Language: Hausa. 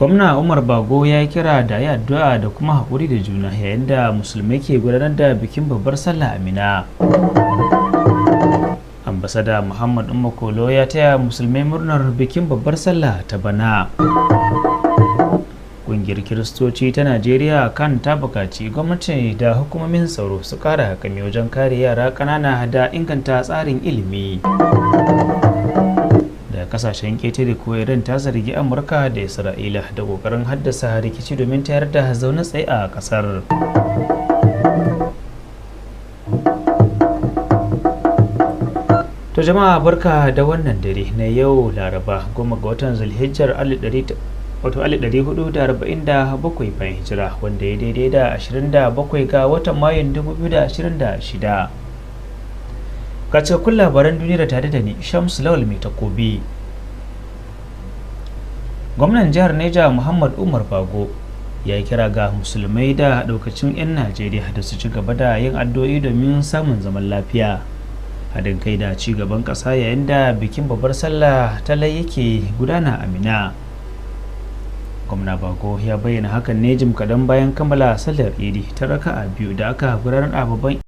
Gwamna Umar Bago ya yi kira da yi addu'a da kuma haƙuri da juna yayin da musulmai ke gudanar da bikin babbar sallah a Mina. Ambasada Muhammad Umma Kolo ya taya musulmai murnar bikin babbar sallah ta bana. Ƙungiyar Kiristoci ta Najeriya kan ta buƙaci gwamnati da hukumomin tsaro su ƙara hakami wajen kare yara ƙanana da inganta tsarin ilimi. Da kasashen ƙetare ko Iran ta zargi Amurka da Isra'ila da ƙoƙarin haddasa rikici domin tayar da zaune tsaye a ƙasar. To jama'a, barka da wannan dare na yau Laraba, 10 ga watan Zulhijjar 1447 bayan hijira, wanda ya daidai da 27 ga watan Mayun 2026. Ga cikakkun labaran duniyar tare da ni, Shamsu Lawal Mai Takobi. Gwamnan jihar Neja Muhammad Umar Bago ya yi kira ga musulmai da daukacin 'yan Najeriya da su ci gaba da yin addu'o'i domin samun zaman lafiya, haɗin kai da ci gaban ƙasa yayin da bikin babbar sallah ta yake gudana a Mina. Gwamna Bago ya bayyana hakan ne jim kaɗan bayan kammala sallar Idi ta raka'a biyu da aka gudanar a babban